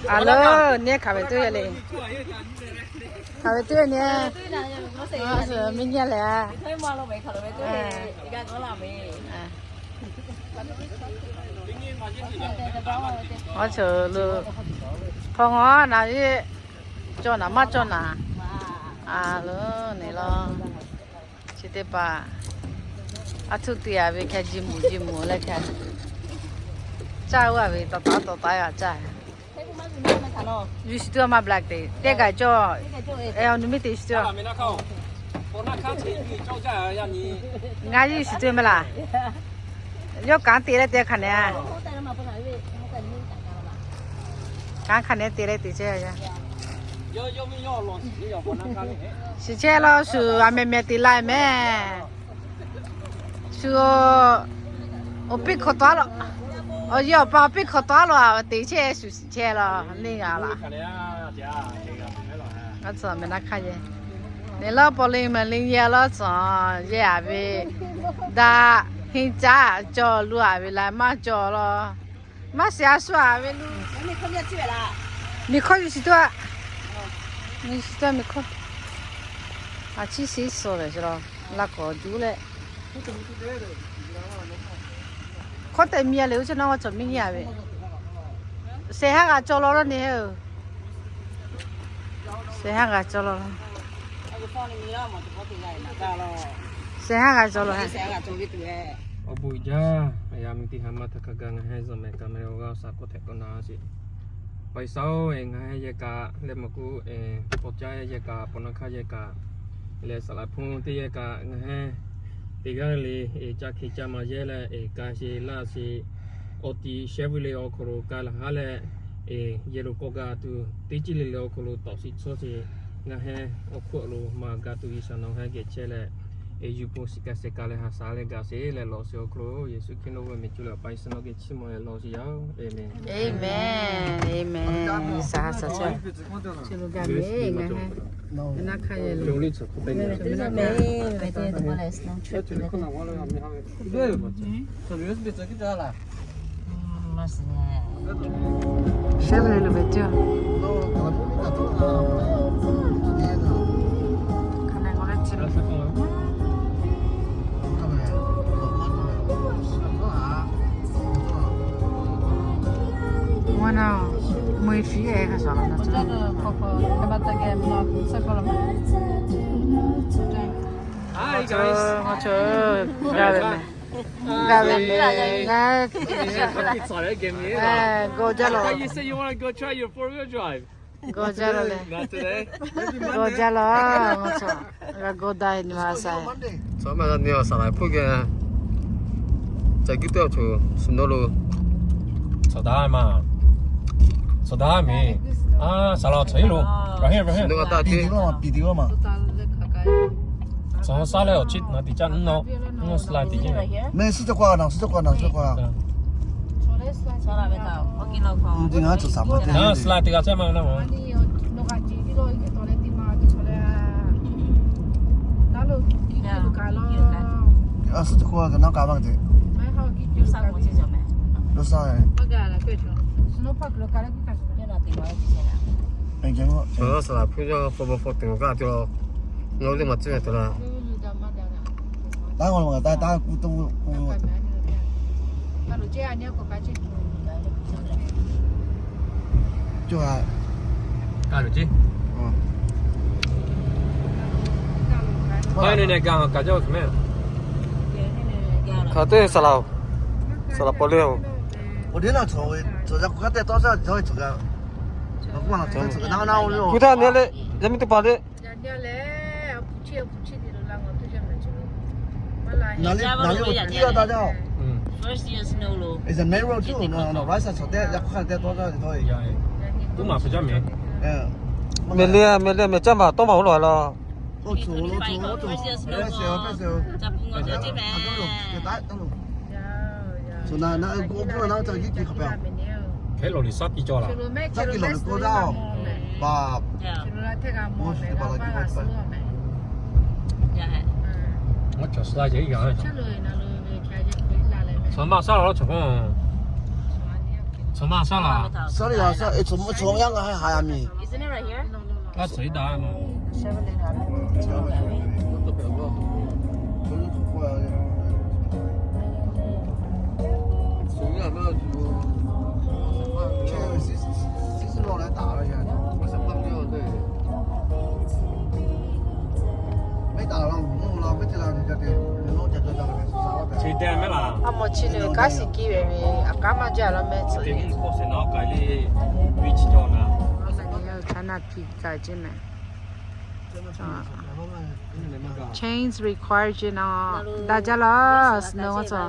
A leuˬ, neˇ hk'aˬ ve teˇ le. Hk'aˬ ve teˇ le. Miˇ nyi lehˬ. Aˬ, hk'aw ngaˬ na ve, cawˬ naˍ maˇ cawˬ naˍ. A leuˬ, neˇ la. Chi teˇ hpaˍ, a htoꞈ te a ve hk'e ji mvuhˬ ji mvuhˬ leh hk'e, caˇ oˇ a ve tawˍ taˍ tawˍ taˍ g'a caˇ. Yuˬ shiˍ tuˬ maˇ black te teˇ kaꞈ cawˬ. Eˬ, awˬ nu miˇ te shiˍ tuˬ. Ngaˬ yuˬ shiˍ tuˬ maˇ laˬ. Yawˇ kanˉ te leh te hk'aˬ nehˬ. Kanˉ hk'aˬ nehˬ te leh te chehˇ. Shiˍ chehˇ la shuˍ, a meh meh te la meh. Shu, awˬ piˇ hkawꞈ taˍ la. Awˬ yehˬ awˬ pa awˬ piˇ hkawꞈ taˍ la, teˇ chehˇ shuˍ shiˍ chehˇ la, neˇ g'a laˬ. Aˬ, tcuh meh naˉ hk'aˇ yehˬ. Neˇ la paw le meh le yehˬ la tcuh, yehˬ a ve, daꞈ, henˇ caˉ cawˬ lu a ve la maˇ cawˬ la. Maˇ shiˍ a shu a ve lu. Miˬ hkawˇ yuˬ shiˍ tuˬ a. Miˬ shiˍ tuˬ a miˬ hkawˇ. A ciˉ shiˍ suh lehˬ la, laꞈ k'awꞈ juˇ leh. Hkawˇ te miˬ a lehˬ, oˇ chi naˇ g'a cawˬ miˇ nyi a ve. Shehˍ haˉ g'a cawˬ la la neˇ. Shehˍ haˉ g'a cawˬ la. Shehˍ haˉ g'a cawˬ la. Awˬ bon jaˇ, a yaˇ miˇ teˇ ha maˇ htaˇ hk'a gaˬ ngaˬ hui zuhꞈ mehˍ kaꞈ meh awˬ g'aˇ awˬ shaˍ k'oˆ htehꞈ k'awꞈ na sheˍ. Paiˍ saˉ-oˬ, ngaˬ hui yehˬ kaꞈ leh mawˬ k'o, paw caˇ yehˬ kaꞈ, paw naˇ hk'aˇ yehˬ kaꞈ, leh saˍ laˍ hpuˇ teˇ yehˬ kaꞈ ngaˬ hui teˇ g'aˇ le, ca hk'e ca maˍ yehˇ leh, ka sheˍ laˇ sheˍ, awˬ tiꞈ shehˉ ve le awˬ hk'aw lo ka laˬ haˉ leh, yehˬ lo k'awꞈ gaˬ tuˬ teˇ ceuˬ le le awˬ hk'aw lo tawˍ shiˍ tcuhˇ sheˍ, ngaˬ hui awˬ hk'oˆ lo maˍ gaˬ tuˬ G'uiˬsha nawˬ hui geh chehˇ leh, yuˬ pon shiˍ ka sheh ka leh ha shaˍ leh gaˬ sheˍ leh lawˬ sheˍ awˬ hk'aw lo Yeˍsuˆ Hkriꞈ nawˬ ve mehˍ cuˇ leh awˬ pa G'uiˬsha nawˬ geh chiˇ mvuh leh lawˬ sheˍ yaˇ-oˬ. Aˍmenˍ. Aˍmenˍ. Aˍmenˍ. Saˍ ha saˍ chehˇ. Chi lo gaˬ ve ngaˬ hui. Naˉ hk'aˇ yehˬ le. Shehˉ ve lo ve teˇ. Wan na, mui fiˉ e ka sa la na. Hi guys. G'a ve meh. G'a ve meh. G'aw jaˇ la. You say you wanna go try your four wheel drive. G'aw jaˇ la le. G'aw jaˇ la. G'a g'aw daꞈ nyi ma sa. Chaw maˇ g'a nyi awˬ saˍ laˍ hpuˇ geh. Ca guˇ teˇ awˬ choˬ shu naˉ lo. Chaw daꞈ ma. Chaw daꞈ miˬ. A, saˍ laˍ chaw iˉ lo. Right here, right here. Shu naˉ g'a taˇ tiˉ. Chaw saˉ leh awˬ chiˉ na tiꞈ caˇ naˉ. Naˉ slide tiꞈ caˇ. Meh suh caˇ k'o a naˬ, suh caˇ k'o a naˬ, suh caˇ k'o a. Naˉ slide tiꞈ g'a chehˇ ma naˉ ma. A, suh caˇ k'o a kaꞈ naˉ ka maˇ te. Lo sa. Saˍ laˍ hpuˇ yaˇ hpu ma hpu tuˬ g'a te la. Ngaˬ hui teˇ maˬ tcuhˉ ve tuˬ la. Taˇ g'aw lo taˇ taˇ kuˇ to kuˇ. Cawˬ a. Ka lo ceˇ. Ka ne ne ka ka cawˬ meh. Hk'aˬ te saˍ laˍ-oˬ, saˍ laˍ paw le-oˬ. Kuˬ htaˇ ne le, yaˇ miˇ teˇ hpaˍ le. Meh le, meh le, meh caˇ maˬ tawˇ maˬ oˇ lawˬ la. Hk'e lawˬ liˬ saˉ piˇ cawˬ laˬ. Ngaˬ cawˬ sla ceh iˉ g'aˇ. Chaw maˇ saˉ la lawˉ chaw k'o. Sorry, sorry, it's a, it's a young high, high, I mean. Isn't it right here? That's it, that one. Chi te mehˉ laˬ. A mawˬ chi nyi kaˉ shiˍ kiˇ ve ve, a k'aˉ maˇ jaˇ law mehˉ tcuh ve. China piˇ k'ai ceˇ mehˬ. Chains required ceˇ naˬ. Daꞈ jaˇ laˬ, snow tcuh.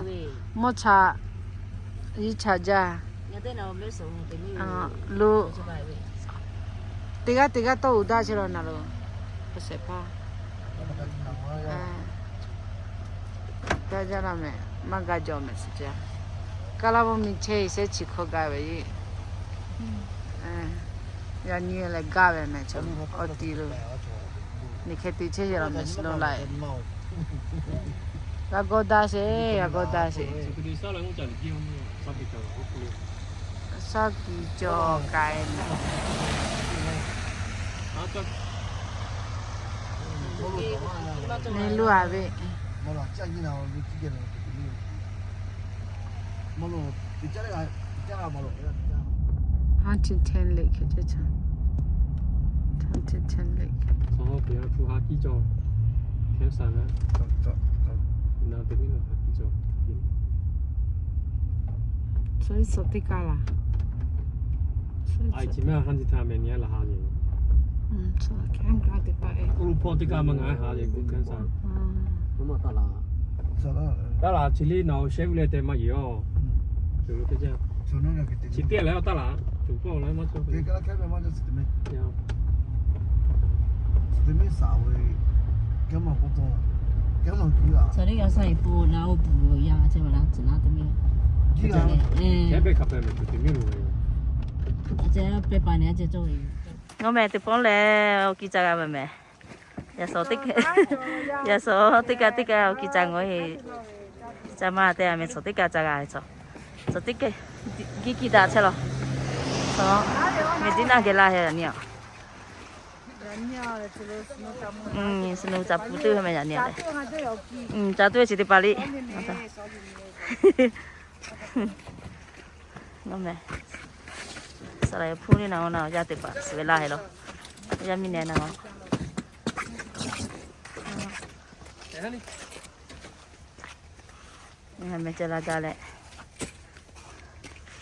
Mawˇ chaꞈ, yiˇ chaꞈ jaˇ. Lo, teˇ g'aˇ teˇ g'aˇ tawˇ uiˍ daꞈ ceˇ laˬ naˬ lo. Hk'e shehˍ hpaˇ. Daꞈ jaˇ laˬ mehˬ, maˇ g'a jawˬ mehˬ suh jaˇ. Kaˇ laˇ vaˇ miˬ chehˇ shehˉ chi hkawˇ gaˇ ve yeˇ. Yaꞈ nyi lehˬ gaˇ ve mehˬ chaw awˬ ti lo. Miˬ hk'e te chehˇ ve laˬ mehˬ snow laˬ. G'a gawˇ daꞈ sheˍ, g'a gawˇ daꞈ sheˍ. Shaˉ kiˍ cawˬ k'ai mehˬ. Neˇ luˇ a ve. Huntington Lake, Huntington Lake. Suh teˇ kaˇ laˬ. Campground teˇ hpaˍ, teˇ kaˇ maˇ ngaˬ haˍ le, taˇ laˬ. Chi liˇ naˬ shehˉ ve leh te maˇ yeˬ-oˬ. Chi teˇ leh taˇ laˬ, cuˬ pawˆ leh maˇ cawˇ. Nawˬ mehˬ teˇ pawˆ lehˬ awˬ ki ca g'a ve mehˬ. Yaꞈ shawˍ teˇ kaˇ, yaꞈ shawˍ teˇ kaˇ teˇ kaˇ awˬ ki ca ngawˬ heˆ. Ca maˇ te a mehˬ, shawˍ teˇ kaˇ ca g'a ve chaw. Shawˍ teˇ kaˇ giˇ kiˇ daꞈ chehˇ law. Shawˍ mehˬ tiˉ naˇ geh laˇ heˆ yaꞈ nyi a. Snow ca pun tuˬ mehˬ yaꞈ nyi a lehˬ. Ca tuˬ ve chi teˇ hpaˍ liˇ. Nawˬ mehˬ, saˍ laˍ hpu neˇ naˬ, awˬ na yaˇ teˇ hpaˍ suhˍ ve laˇ heˆ law. Yaˇ miˇ nehˬ naˬ. Mehˬ ca la gaˇ leh,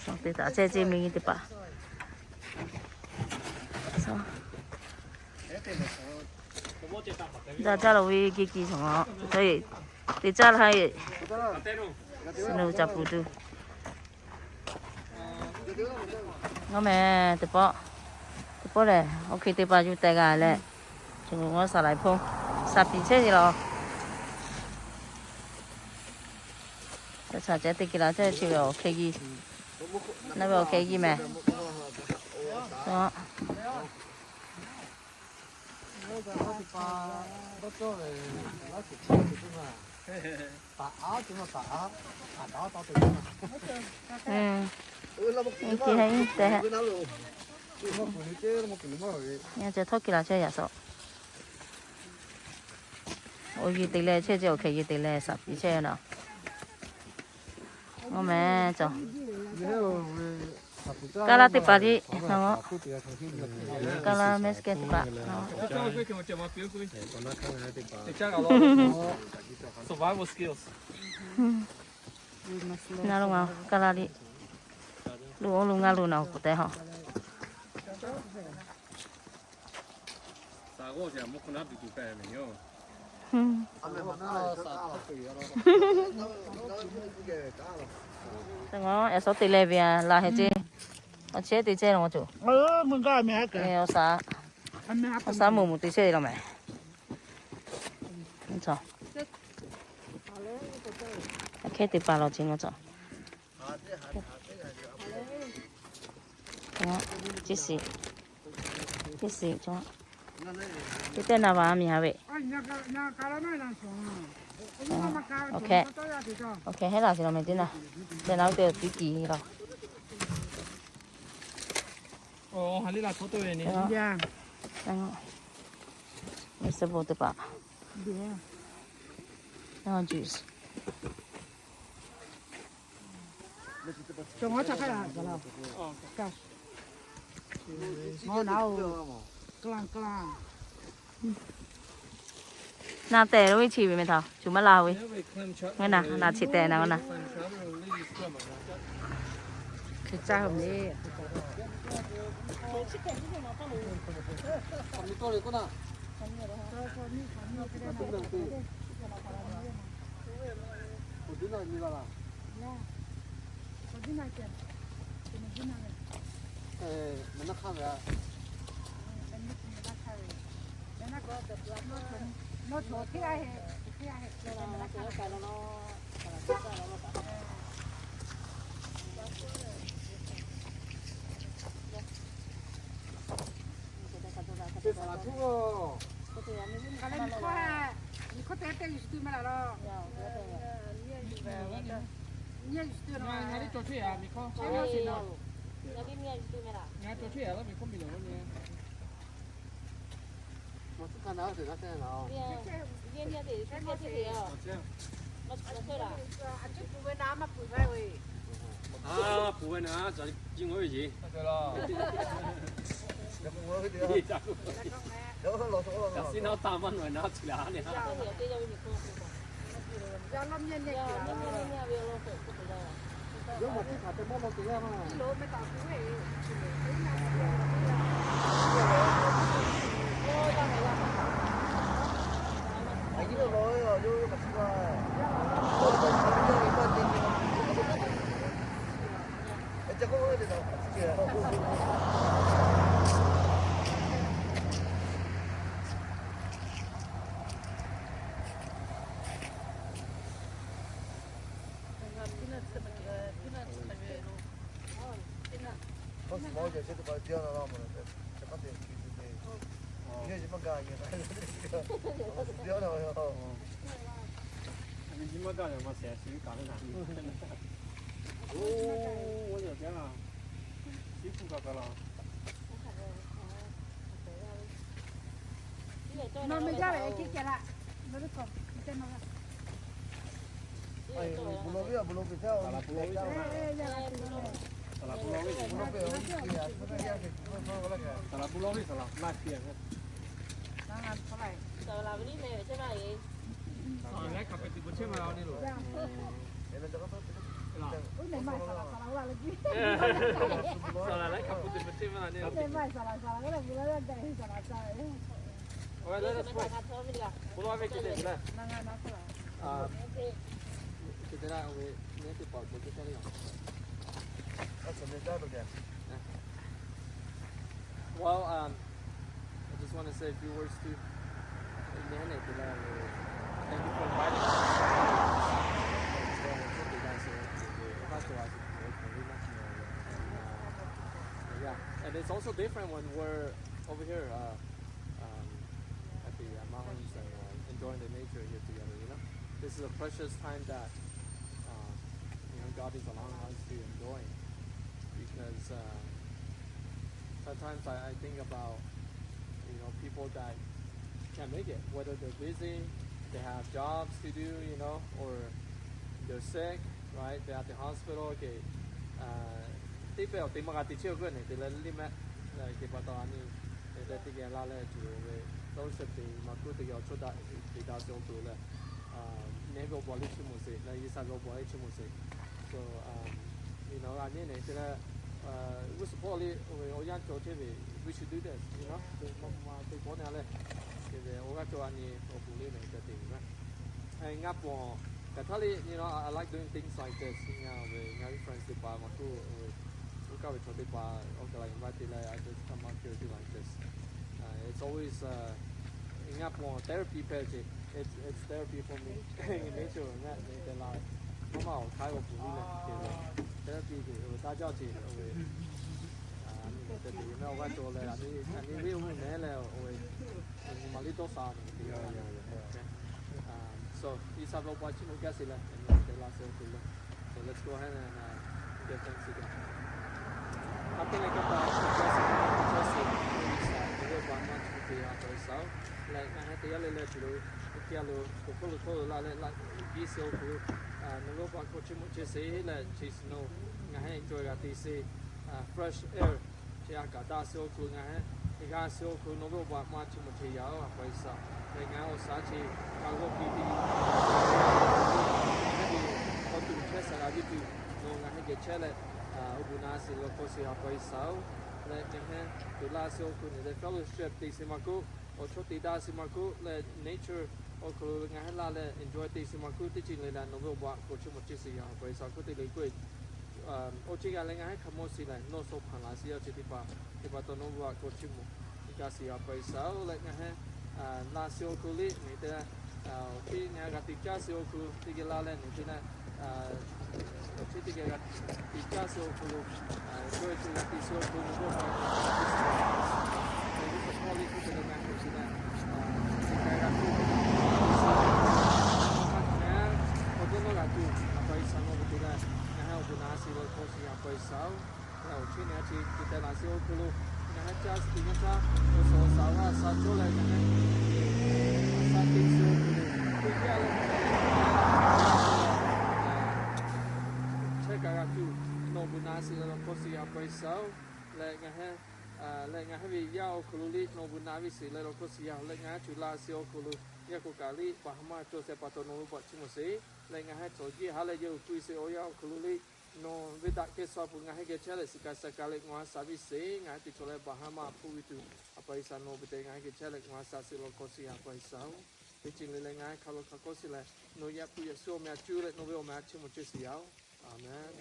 shawˍ teˇ htaꞈ chehˇ ceˇ, miˬ nyi teˇ hpaˍ. Daꞈ jaˇ law ve giˇ kiˇ shawˍ, teˇ caˇ la e, snow ca pun tuˬ. Nawˬ mehˬ teˇ pawˆ, teˇ pawˆ lehˬ awˬ hk'e teˇ hpaˍ yuˬ teh g'a leh, chi k'o saˍ laˍ hpu, saˍ piˍ chehˇ ve law. Ca caˇ teˇ ki la chehˇ chi ve awˬ hk'e giˇ, naˇ ve awˬ hk'e giˇ mehˬ. Nyi ce htawˇ ki la chehˇ yaꞈ shawˍ. Awˬ yeˬ te leh chehˇ ce, awˬ hk'e yeˬ te leh saˍ piˍ chehˇ ve naˬ. Awˬ mehˬ cawˬ. Kaˇ laˇ teˇ hpaˍ tiˉ, kaˇ laˇ mehˬ kehˬ teˇ hpaˍ. Naˬ lo ngaˬ kaˇ laˇ liˇ, lo oˇ lo ngaˇ lo naˬ k'oˆ tehꞈ ha. Yaꞈ shawˍ te leh ve a la heh ce. Awˬ chehˇ te chehˇ lo ma coˬ. Awˬ saˍ, awˬ saˍ moˍ moˍ te chehˇ law mehˬ. Hkehˉ te pa law ce ngaˬ cawˬ. Ceˇ shiˍ, ceˇ shiˍ cawˬ. Teˇ tehˇ na va miˬ ha ve. Awˬ hkehˉ, awˬ hkehˉ hehˉ laˬ ce law mehˬ teˇ na. Teˇ na oˇ te awˬ tiˉ kiˬ law. Vegetable teˇ hpaˍ. Naˬ tehˬ lo ve chi ve meh htaꞈ cuˬ maˇ la ve. Ngaˬ naˬ, naˬ chi tehˬ naˬ ngaˬ naˬ. Well, um, I just want to say a few words too. Thank you for inviting us. And, uh, yeah, and it's also different when we're over here, uh, um, at the, uh, mountains and, uh, enjoying the nature here together, you know? This is a precious time that, uh, you know, God is allowing us to enjoy because, uh, sometimes I, I think about, you know, people that can't make it, whether they're busy, they have jobs to do, you know, or they're sick, right? They're at the hospital. Okay, uh, teˇ pehˇ awˬ te maˇ g'a te chehˇ k'oˆ ne te leh liˇ mehˆ, ke pa taw a nyi te leh teˇ geh laˇ leh tuˬ ve, fellowship te maˇ kuˉ te geh awˬ chawˇ daꞈ te daꞈ ve awˬ hk'aw lo leh, neˇ ve awˬ baˬ liˇ chi mawˬ sheˍ leh G'uiˬsha ve awˬ baˬ liˇ chi mawˬ sheˍ. So, you know, a nyi ne te leh, g'uˇ suhˍ hpawˇ liˇ awˬ yanˇ cawˬ chehˇ ve, we should do this, you know, te maˇ ma te k'awꞈ ne a leh, te ve awˬ g'aˇ cawˬ a nyi awˬ bon liˇ ne te te ve. Ngaˬ pon, kaꞈ htaˇ liˇ, you know, I like doing things like this. Ngaˬ ve, ngaˬ ve friends teˇ hpaˍ maˇ k'oˆ, oˇ kaˇ ve chaw teˇ hpaˍ awˬ kaˬ la invite te leh, I just come out here to like this. It's always, ngaˬ pon therapy hpehꞈ ce. It's, it's therapy for me. Nature ngaˬ ne te la, maˇ maˇ awˬ hk'aˇ ve awˬ bon liˇ leh te ve, therapy te ve taˇ jaˇ ce ve. A nyi te te ve meh awˬ g'aˇ cawˬ leh, a nyi, a nyi ve awˬ meh leh awˬ ve, a nyi ma liˇ dawˇ sha ve te ve. So G'uiˬsha ve awˬ bon chiˇ mvuh gaˇ sheˍ leh, a nyi te la sheˍ awˬ hk'aw lo. So let's go ahead and give thanks to God. Hk'a te leh kaꞈ, Teˇ g'aˇ le le chi lo, teˇ g'aˇ lo awˬ hk'oˆ lo htawˇ lo la leh laꞈ biˇ suh awˬ hk'aw lo, nawˬ ve awˬ pa k'awꞈ chiˇ mvuh chehˇ sheˍ leh chi snow ngaˬ hui enjoy g'a te sheˍ. Fresh air chi a kaꞈ daꞈ suh awˬ hk'aw lo ngaˬ hui g'a suh awˬ hk'aw lo nawˬ ve awˬ pa maˇ chiˇ mvuh chehˇ yaˇ-oˬ, a pa G'uiˬsha. Leh ngaˬ hui awˬ shaˉ chi kaꞈ g'awˇ piˇ piˇ, ngaˬ hui awˬ tuˬ chehˇ shaˍ g'a viˇ tuˬ, nawˬ ngaˬ hui geh chehˇ leh awˬ bon naˍ sheˍ leh awˬ hk'aw shiˍ, a pa G'uiˬsha-oˬ. Leh ngaˬ hui tuˬ la suh awˬ hk'aw lo nawˬ leh fellowship te sheˍ maˇ k'oˆ, awˬ chawˇ te daꞈ sheˍ maˇ k'oˆ, leh nature awˬ hk'aw lo ngaˬ hui la leh enjoy te sheˍ maˇ k'oˆ, teˇ ceuˬ le le nawˬ ve awˬ pa k'awꞈ chiˇ mvuh chehˇ sheˍ yaˇ, a pa G'uiˬsha. Hk'oˆ te le k'o, awˬ ceuˬ g'a leh ngaˬ hui hk'a mawˇ shiˍ leh nawˬ sawˉ hpaˍ laꞈ sheˍ yaˇ chi teˇ hpaˍ, teˇ hpaˍ taw nawˬ ve awˬ pa k'awꞈ chiˇ mvuh g'a sheˍ, a pa G'uiˬsha-oˬ. Leh ngaˬ hui la suh awˬ hk'aw lo le nawˬ te leh, awˬ hk'e ngaˬ hui g'a te caˇ suh awˬ hk'aw lo teˇ geh la leh nawˬ te leh awˬ hk'e teˇ geh g'a te caˇ suh awˬ hk'aw lo, yawˇ hui g'a te suh awˬ hk'aw lo nawˬ ve awˬ pa k'awꞈ chiˇ mvuh g'a sheˍ. Leh teˇ hpaˍ hk'aw le hk'e te leh ngaˬ hui chi leh teˇ geh g'a te suh, a pa G'uiˬsha, awˬ to nawˬ g'a tuˬ, a pa G'uiˬsha, nawˬ ve te leh ngaˬ hui awˬ bon naˍ sheˍ leh awˬ hk'aw shiˍ, a pa G'uiˬsha-oˬ. Leh awˬ hk'e ngaˬ hui chi te teh laꞈ sheˍ awˬ hk'aw lo ngaˬ hui caˇ suh teˇ nyi htaˇ, awˬ suhˍ awˬ shaˍ awˬ hk'aˇ sha cawˇ leh ngaˬ hui sha te suh awˬ hk'aw lo teˇ geh leh chehˇ kaꞈ g'a tuˬ, nawˬ bon naˍ sheˍ leh awˬ hk'aw shiˍ, a pa G'uiˬsha-oˬ. Leh ngaˬ hui, leh ngaˬ hui ve yaˇ awˬ hk'aw lo le nawˬ bon naˍ ve sheˍ leh awˬ hk'aw shiˍ yaˇ, leh ngaˬ hui tuˬ la suh awˬ hk'aw lo yaˇ k'o kaꞈ le baˬ ha maˇ cawˬ sheˍ pa taw nawˬ ve awˬ pa chiˇ mvuh sheˍ. Leh ngaˬ hui cawˬ jiˇ ha leh yawˇ hui pui sheˍ awˬ yaˇ awˬ hk'aw lo le nawˬ ve daꞈ kehˬ suh peuˬ ngaˬ hui geh chehˇ leh shiˍ kaꞈ shaˍ kaꞈ leh ngaˬ hui sha viˇ sheˍ, ngaˬ hui teˇ cawˬ leh baˬ ha maˇ hpfuhˆ ve tuˬ, a pa G'uiˬsha, nawˬ ve te ngaˬ hui geh chehˇ leh ngaˬ hui sha sheˍ leh awˬ hk'aw shiˍ, a pa G'uiˬsha-oˬ. Teˇ ceuˬ le le ngaˬ hui hk'a lo hk'a k'awꞈ shiˍ leh nawˬ yaꞈ hpu yaꞈ shu awˬ meh a cuˇ leh nawˬ ve awˬ meh a chiˇ mvuh chehˇ sheˍ yaˇ-oˬ. Amen.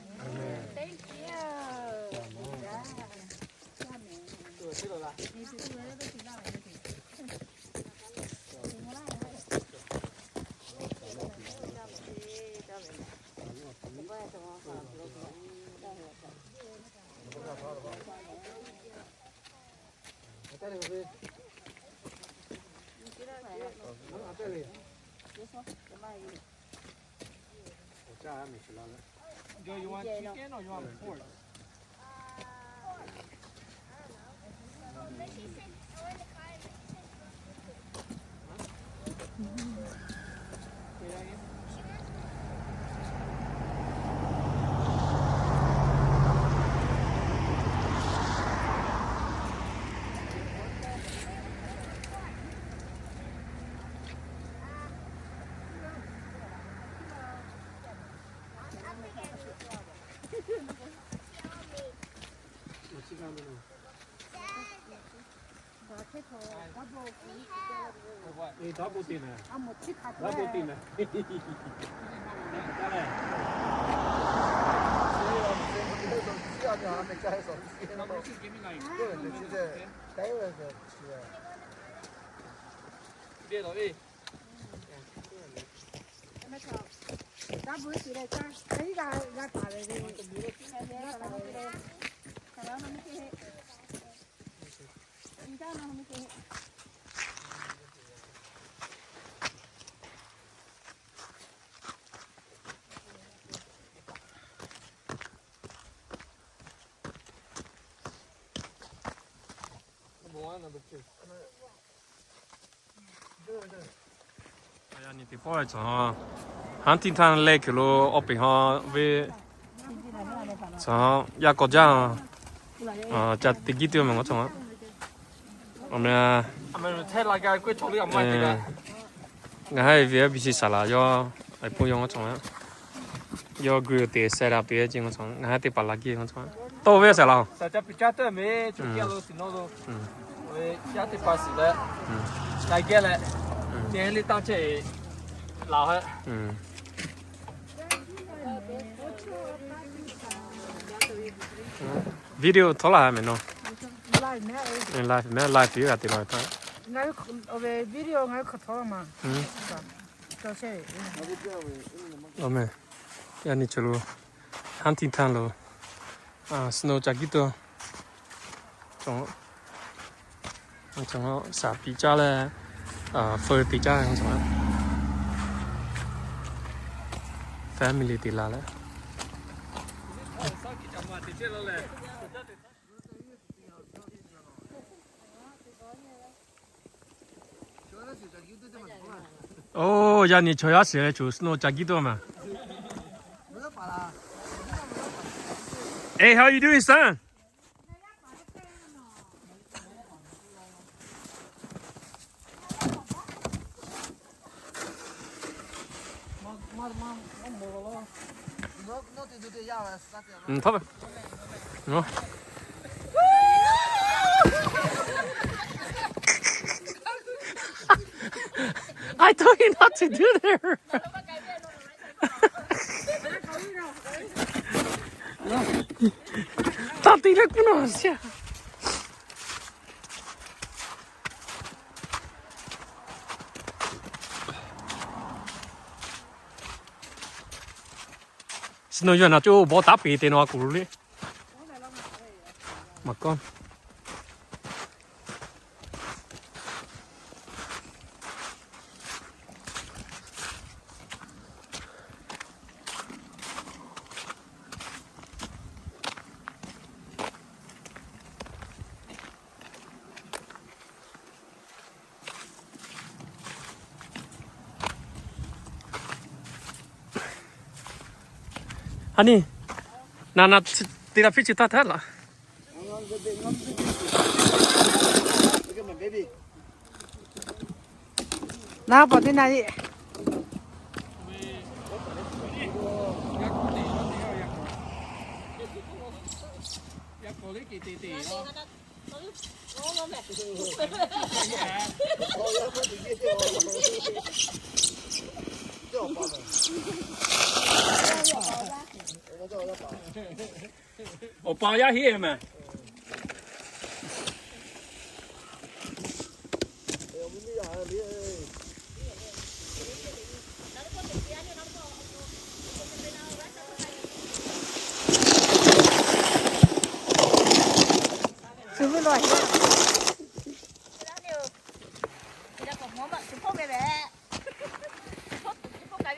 Joe, you want chicken or you want pork? Number one, number two. Yaˇ nyi teˇ pawˆ leh cawˬ, Huntington Lake lo awˬ peˍ hawˬ ve cawˬ, yaˇ k'awꞈ jaˇ, ca te giˇ teˇ maˬ ngaw cawˬ. Ngaˬ hui ve biˇ chi saˍ laˍ yawˇ, a pon yawˇ ngaw cawˬ, yawˇ gu te seh daꞈ te ce ngaw cawˬ, ngaˬ hui teˇ hpaˍ la giˇ ngaw cawˬ. Tawˇ ve saˍ laˍ-oˬ, yaˇ teˇ hpaˍ shiˍ leh, ca geh leh, te liˇ taˇ chehˇ laˬ hehˆ. Video htawˇ laˇ meh nawˬ, live meh, live piˇ g'a te laˬ htaˇ, video ngaˬ hui hk'aw htawˇ ma, awˬ meh, yaˇ nyi cawˬ lo, Huntington lo, snow ca giˇ tuˬ, shaˍ piˇ caˇ leh, feu te caˇ, family te la leh. Yaˇ nyi chaw yaˇ shiˍ leh choˬ snow ca giˉ tuˬ ma. Hey, how you doing, son? I told you not to do there. Tati na kuno sia. Snow yaˇ naˬ coˇ bawˇ taˉ peˍ te naw a kuˬ le. Maˬ kawˇ. Aˬ nyi, naˬ naˬ te la piˇ chi taˇ htaˇ laˬ. Naˉ paˍ teˇ na e. Awˬ pa yaˇ heˆ mehˍ.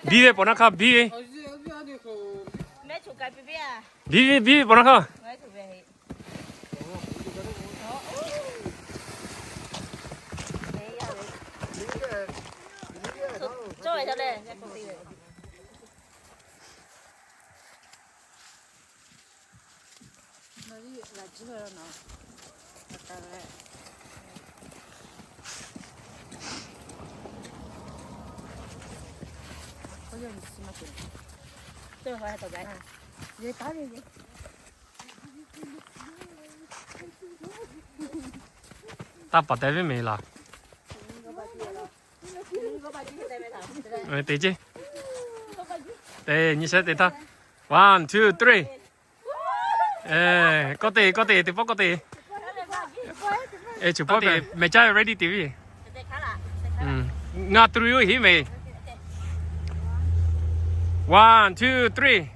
Biˇ ve pawꞈ naˆ hk'aˇ biˇ ve. Biˇ ve, biˇ ve pawꞈ naˆ hk'aˇ. Taˇ paˍ te ve mehˍ laˬ. Te ceˇ. Te nyi shehˉ te htaˇ. One, two, three. Kawˆ te, kawˆ te, teˇ pawˆ kawˆ te. Eˬ, chi pawˆ te mehˍ caˇ ready te ve. Ngaˬ tru yoˬ hiˉ mehˍ. One, two, three.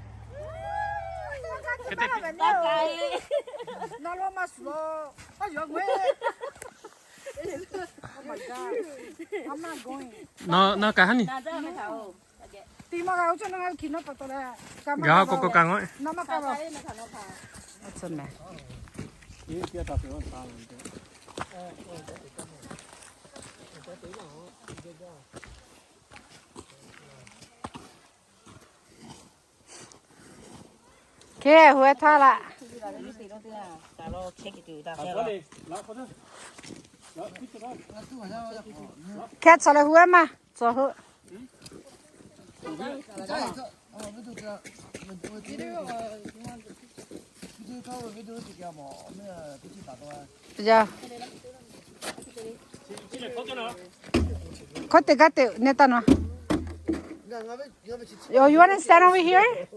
Nawˬ, nawˬ kaꞈ haˉ nyi. G'a k'o k'o ka ngaˬ. Hk'e hui e htaˇ laꞈ. Hk'e tcuh leh hui e maˇ tcuh hui. Hkawˇ te gaˇ te ne taˇ naw. Oh, you wanna stand over here?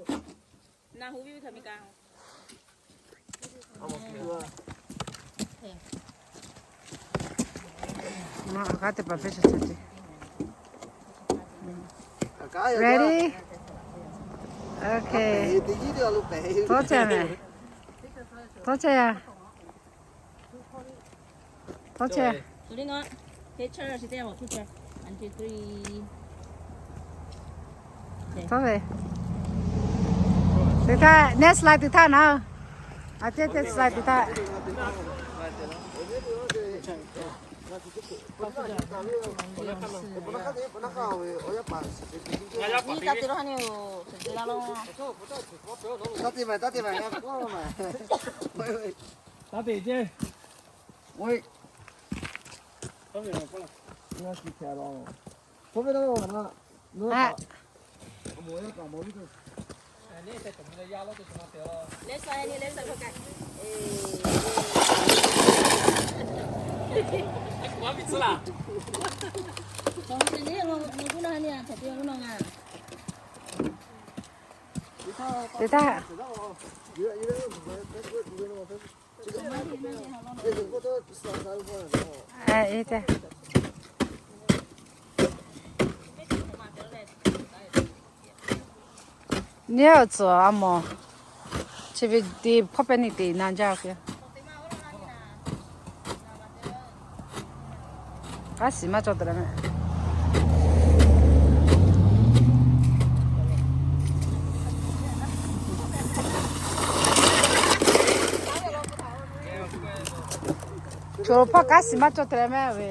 Ready? Okay. Tawˇ ca mehˍ. Tawˇ ca yaˇ. Tawˇ ca. Tawˇ ve. Tuˬ htaˇ next slide tuˬ htaˇ naˉ. A ceh ceh slide tuˬ htaˇ. Te htaˇ. Neˇ awˬ tcuhˬ a mawˬ, chi ve te hpawˇ pehˇ neˇ te na jaˇ ve. K'aˉ shiˍ maˇ cawˬ te leh mehˆ. Choˬ hpawˇ k'aˉ shiˍ maˇ cawˬ te leh mehˆ ve.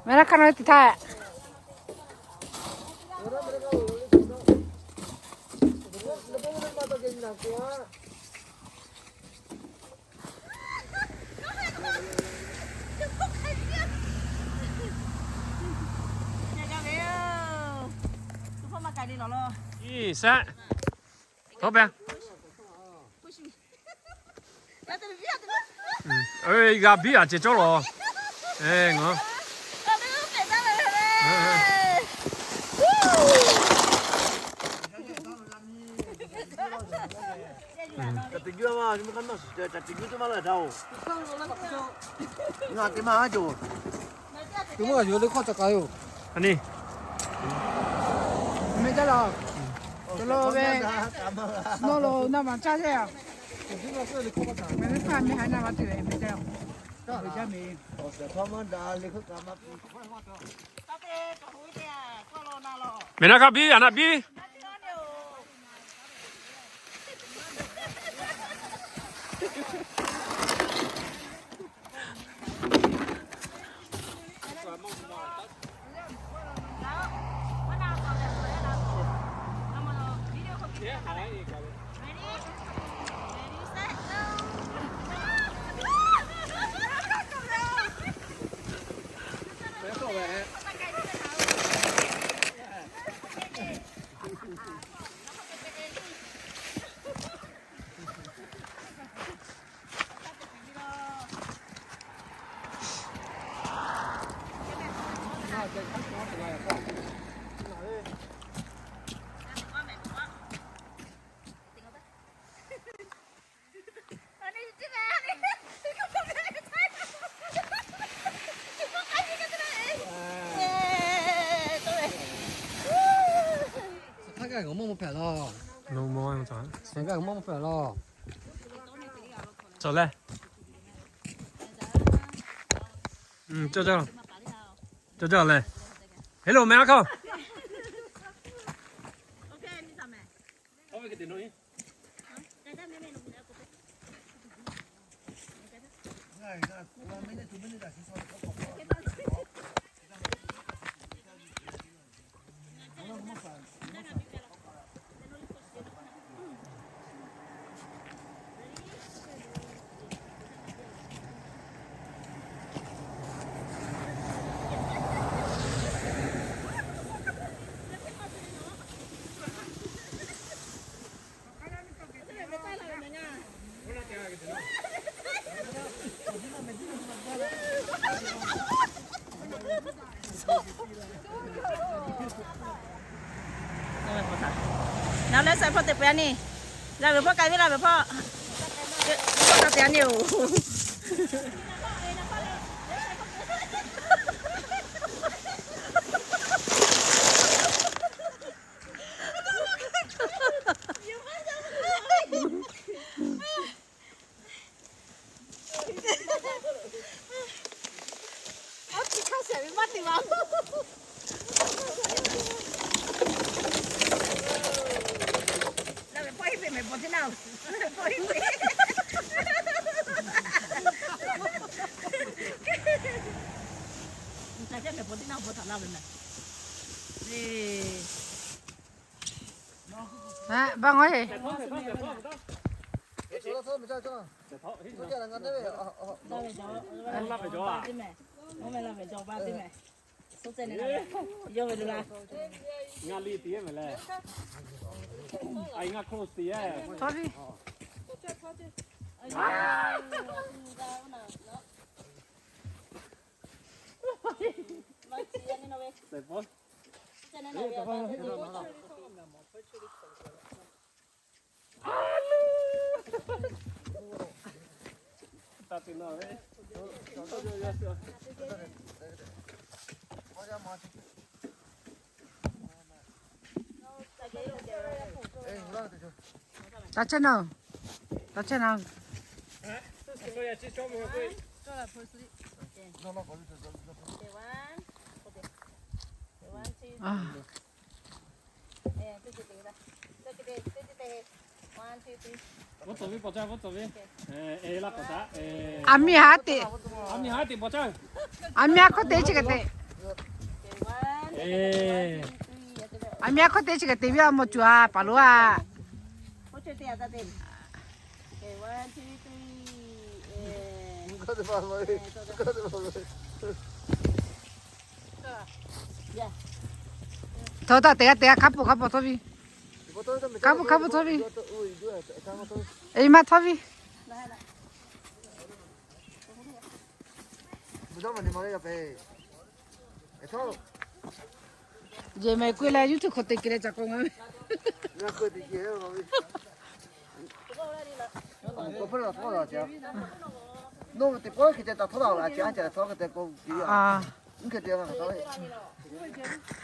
Mehˆ laˇ hk'aˇ nawˬ te htaˇ. G'a biˇ a ceh cawˇ lawˬ. Aˬ ni. Mehˆ jaˇ la. Cawˬ lo ve, nawˬ lo naˇ maˬ caˇ le. Mehˆ hk'aˇ mehˆ ha naˇ maˬ te ve mehˆ jaˇ. Mehˆ jaˇ mehˆ. Mehˆ naˇ hk'aˇ biˇ, aˬ naˆ biˇ. Hk'aˬ kaꞈ ngaˬ mawˇ mawˇ hpehꞈ law. Ngaˬ mawˇ mawˇ hpehꞈ law. Cawˬ leh. Cawˇ jaˇ. Cawˇ jaˇ leh. Hello, mehˆ laˇ hk'aˇ. Naˬ leh saiˍ hpawˇ te peuˬ a ni. Laˬ ve hpawˇ k'ai ve, laˬ ve hpawˇ. Hpawˇ k'ai te a ni oˬ. Ba ngawˬ e. Ngaˬ liˇ tiˉ mehˍ leh. Ai, ngaˬ close tiˉ e. Ta chehˇ naˍ, ta chehˇ naˍ. Aˬ miˇ haˉ teꞈ, aˬ miˇ haˉ hkawˇ te chi kaꞈ te, aˬ miˇ haˉ hkawˇ te chi kaꞈ te ve a mawˬ cuˬ a paˍ lo a. Htawˇ taˇ te g'a te g'a hk'a pfuhˇ hk'a pfuhˇ htawˇ ve, hk'a pfuhˇ hk'a pfuhˇ htawˇ ve, eˬ maˇ htawˇ ve. Jeˬ mehˍ k'oˆ leh YouTube hk'aw te kehˬ leh ca k'o ngaˬ ve.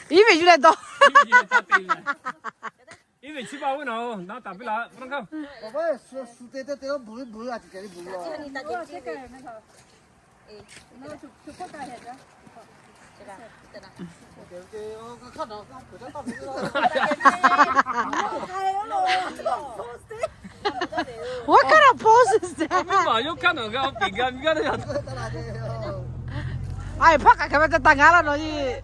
Iˉ ve yuˬ leh dawˇ. Iˉ ve chi pa oˇ ve naˬ, naˉ taˍ piˇ laˇ. What kind of pose is that? Aˬ hpaˇ kaꞈ hk'e ve ta ta ngaˬ la nawˬ yeˬ.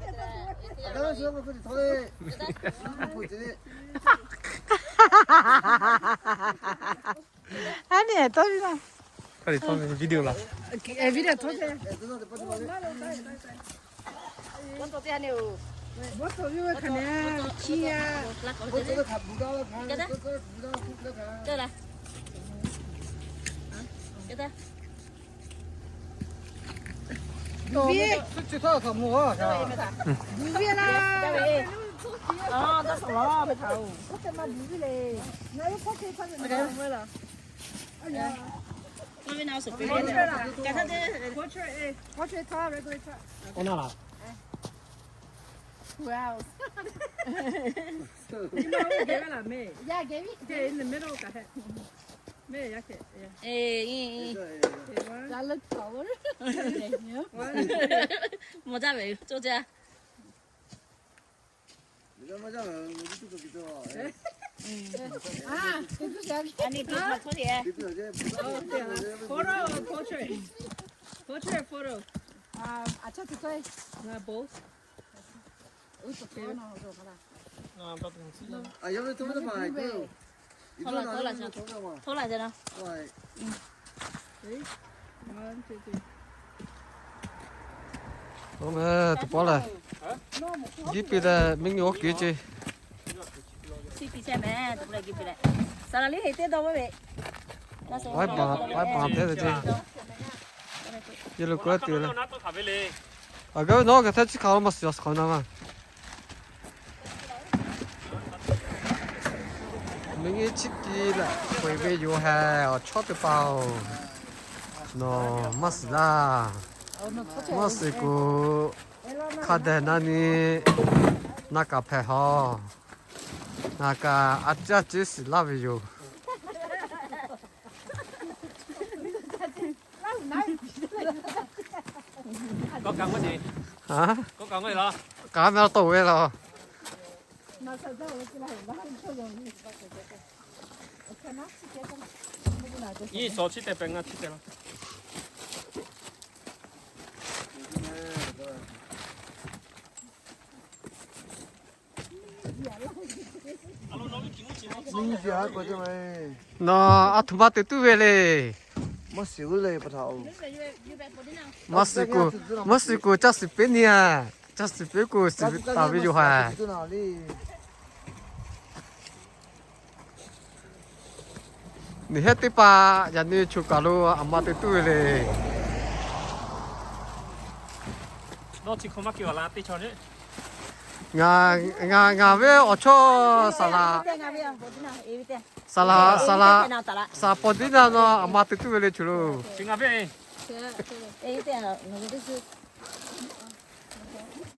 Aˉ nehˬ tawˇ ve la. Ka le tawˇ ve video la. Video tawˇ ve. Mawˇ tawˍ ve hk'aˬ nehˬ hkiˇ a. Portrait, eh, portrait, eh, portrait, regular. Who else? You know, gave it a me. Yeah, gave it. Okay, in the middle, ka heh. Me, yeah, okay, yeah. Eh, eh, eh. Okay, one. That looks taller. One. Mawˬ jaˇ ve, cawˇ jaˇ. Ah, a ni ti ma tawˇ le. Photo, portrait. Portrait, photo. Ah, aˬ chawˇ te tawˆ e. Ngaˬ both. Tawˆ la, tawˆ la, tawˆ la. One, two, three. Oˇ meh teˇ pawˆ lehˬ, gift piˇ leh miˇ nyi oˇ kiˉ ce. Waiˉ paˍ, waiˉ paˍ te ve ce. Yellow k'oˆ tuˬ le. Aˬ gaˇ ve nawˉ kaꞈ hteˇ chi hk'aˬ lo maˇ suhˍ yaꞈ suhˍ hk'awꞈ na maˇ. Miˬ nyi chiˉ kiˉ leh k'oꞈ-e ve yoˬ hehˍ, awˬ chawˇ teˇ hpaˍ-oˬ, nawˬ maˇ shiˍ laˇ. Maˇ shiˍ k'o, hk'a dehꞈ na nyi na kaꞈ hpehꞈ hawˬ. Ngaˬ kaꞈ a ciˉ a ciˉ shiˍ laˇ ve yoˬ. K'aˉ meh tawˆ ve laˬ. Iˉ shawˍ chiˉ teh pehꞈ ngaˇ chiˉ teh laˇ. Nawˬ a htoꞈ ma te tuˬ ve le. Maˇ shiˍ kuˬ, maˇ shiˍ kuˬ, caˇ shiˍ peˉ ni a. Caˇ shiˍ peˉ k'o shiˍ taˍ ve yoˬ haiˬ. Nawˬ hehˉ teˇ hpaˍ yaꞈ nyi choˬ kaˬ lo a ma te tuˬ ve le. Ngaˬ, ngaˬ ve awˬ chawˇ saˍ laꞈ, saˍ laꞈ, saˍ laꞈ, saˍ laꞈ paw diˉ naˇ nawˬ a ma te tuˬ ve le choˬ lo.